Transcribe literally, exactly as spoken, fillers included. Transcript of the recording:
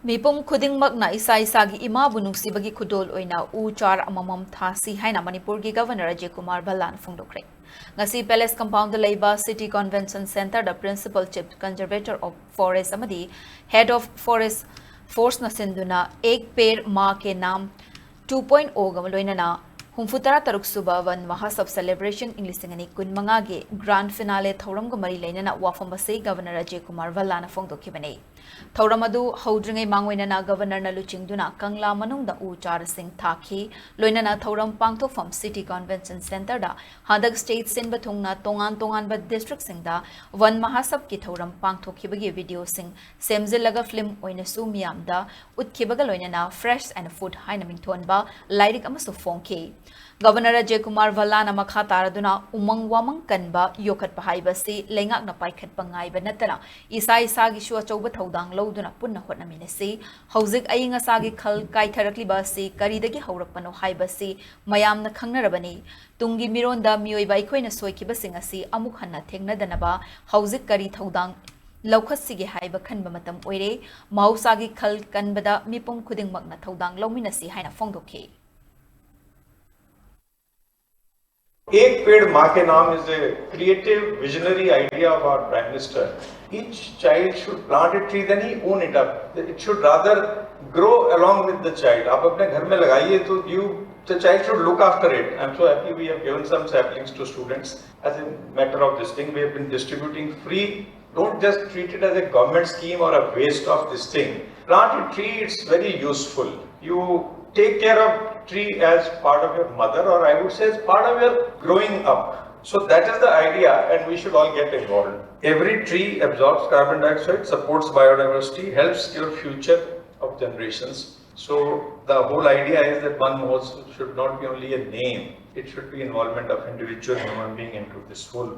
ꯃꯤꯄꯨꯝ ꯈꯨꯗꯤꯡꯃꯛꯅ ꯏꯁꯥ ꯏꯁꯥꯒꯤ ꯏꯃꯥꯕꯨ ꯅꯨꯡꯁꯤꯕꯒꯤ ꯈꯨꯗꯣꯜ ꯑꯣꯏꯅ ꯎ ꯆꯥꯔ ꯑꯃꯃꯝ ꯊꯥꯁꯤ ꯍꯥꯏꯅ ꯃꯅꯤꯄꯨꯔꯒꯤ ꯒꯚꯔꯅꯔ ꯑꯖꯌ ꯀꯨꯃꯥꯔ ꯚꯜꯂꯥꯅ ꯐꯣꯡꯗꯣꯛꯈ꯭ꯔꯦ꯫ ꯉꯁꯤ ꯄꯦꯂꯦꯁ ꯀꯝꯄꯥꯎꯟꯗ ꯂꯩꯕ ꯁꯤꯇꯤ ꯀꯟꯚꯦꯟꯁꯟ ꯁꯦꯟꯇꯔꯗ Principal Chief Conservator of Forest ꯑꯃꯗꯤ Head of Forest Forceꯅ ꯁꯤꯟꯗꯨꯅ ꯑꯦꯛ ꯄꯦꯔ ꯃꯥ ꯀꯦ ꯅꯥꯝ ꯇꯨ ꯄꯣꯏꯟ ꯑꯣꯒ ꯂꯣꯏꯅꯅ ꯍꯨꯝꯐꯨ ꯇꯔꯥ ꯇꯔꯨꯛ ꯁꯨꯕ ꯋꯟ ꯃꯍꯥꯁꯕ ꯁꯦꯂꯦꯕ꯭ꯔꯦꯁꯟ ꯏꯪ ꯂꯤꯁꯤꯡ ꯑꯅꯤ ꯀꯨꯟ ꯃꯉꯥꯒꯤ ꯒ꯭ꯔꯥꯟ ꯐꯤꯅꯥꯂꯦ ꯊꯧꯔꯝꯒ ꯃꯔꯤ ꯂꯩꯅꯅ ꯋꯥꯐꯝ ꯑꯁꯤ ꯒꯚꯔꯅꯔ ꯑꯖꯌ ꯀꯨꯃꯥꯔ ꯚꯜꯂꯥꯅ ꯐꯣꯡꯗꯣꯛꯈꯤꯕꯅꯤ꯫ ꯊꯧꯔꯝ ꯑꯗꯨ ꯍꯧꯗ꯭ꯔꯤꯉꯩ ꯃꯥꯡꯑꯣꯏꯅꯅ ꯒꯚꯔꯅꯔꯅ ꯂꯨꯆꯤꯡꯗꯨꯅ ꯀꯪꯂꯥ ꯃꯅꯨꯡꯗ ꯎ ꯆꯥꯔꯁꯤꯡ ꯊꯥꯈꯤ꯫ ꯂꯣꯏꯅꯅ ꯊꯧꯔꯝ ꯄꯥꯡꯊꯣꯛꯐꯝ ꯁꯤꯇꯤ ꯀꯟꯚꯦꯟꯁꯟ ꯁꯦꯟꯇꯔꯗ ꯍꯟꯗꯛ ꯁ꯭ꯇꯦꯠ ꯁꯤꯟꯕ ꯊꯨꯡꯅ ꯇꯣꯉꯥꯟ ꯇꯣꯉꯥꯟꯕ ꯗꯤꯁꯇ꯭ꯔꯤꯛꯁꯤꯡꯗ ꯋꯟ ꯃꯍꯥꯁꯕꯀꯤ ꯊꯧꯔꯝ ꯄꯥꯡꯊꯣꯛꯈꯤꯕꯒꯤ ꯚꯤꯗꯤꯑꯣꯁꯤꯡ ꯁꯦꯝꯖꯤꯜꯂꯒ ꯐꯤꯜꯝ ꯑꯣꯏꯅꯁꯨ ꯃꯤꯌꯥꯝꯗ ꯎꯠꯈꯤꯕꯒ ꯂꯣꯏꯅꯅ Fresh and Food ꯍꯥꯏꯅ ꯃꯤꯡꯊꯣꯟꯕ ꯂꯥꯏꯔꯤꯛ ꯑꯃꯁꯨ ꯐꯣꯡꯈꯤ꯫ ꯒꯚꯔꯅꯔ ꯑꯖꯌ ꯀꯨꯃꯥꯔ ꯚꯜꯂꯥꯅ ꯃꯈꯥ ꯇꯥꯔꯗꯨꯅ ꯎꯃꯪ ꯋꯥꯃꯪ ꯀꯟꯕ ꯌꯣꯛꯈꯠꯄ ꯍꯥꯏꯕꯁꯤ ꯂꯩꯉꯥꯛꯅ ꯄꯥꯏꯈꯠꯄ ꯉꯥꯏꯕ ꯅꯠꯇꯅ ꯏꯁꯥ ꯏꯁꯥꯒꯤꯁꯨ ꯑꯆꯧꯕ ꯊꯧꯗꯥꯡ ꯂꯧꯗꯨꯅ ꯄꯨꯟꯅ ꯍꯣꯠꯅꯃꯤꯟꯅꯁꯤ꯫ ꯍꯧꯖꯤꯛ ꯑꯏꯪ ꯑꯁꯥꯒꯤ ꯈꯜ ꯀꯥꯏꯊꯔꯛꯂꯤꯕ ꯑꯁꯤ ꯀꯔꯤꯗꯒꯤ ꯍꯧꯔꯛꯄꯅꯣ ꯍꯥꯏꯕꯁꯤ ꯃꯌꯥꯝꯅ ꯈꯪꯅꯔꯕꯅꯤ꯫ ꯇꯨꯡꯒꯤ ꯃꯤꯔꯣꯟꯗ ꯃꯤꯑꯣꯏꯕ ꯑꯩꯈꯣꯏꯅ ꯁꯣꯏꯈꯤꯕꯁꯤꯡ ꯑꯁꯤ ꯑꯃꯨꯛ ꯍꯟꯅ ꯊꯦꯡꯅꯗꯅꯕ ꯍꯧꯖꯤꯛ ꯀꯔꯤ ꯊꯧꯗꯥꯡ ꯂꯧꯈꯠꯁꯤꯒꯦ ꯍꯥꯏꯕ ꯈꯟꯕ ꯃꯇꯝ ꯑꯣꯏꯔꯦ꯫ ꯃꯍꯧꯁꯥꯒꯤ ꯈꯜ ꯀꯟꯕꯗ ꯃꯤꯄꯨꯝ ꯈꯨꯗꯤꯡꯃꯛꯅ ꯊꯧꯗꯥꯡ ꯂꯧꯃꯤꯟꯅꯁꯤ ꯍꯥꯏꯅ ꯐꯣꯡꯗꯣꯛꯈꯤ꯫ Ek Ped Maa Ke Naam is a creative, visionary idea of our Prime Minister. Each child should plant a tree, then he own it up. It should rather grow along with the child. आप अपने घर में लगाइए तो you, the child should look after it. I'm so happy we have given some saplings to students as a matter of this thing. We have been distributing free. Don't just treat it as a government scheme or a waste of this thing. Plant a tree, it's very useful. You take care of tree as part of your mother, or I would say as part of your growing up. So that is the idea, and we should all get involved. Every tree absorbs carbon dioxide, supports biodiversity, helps your future of generations. So the whole idea is that Van Mahotsav should not be only a name, it should be involvement of individual human being into this whole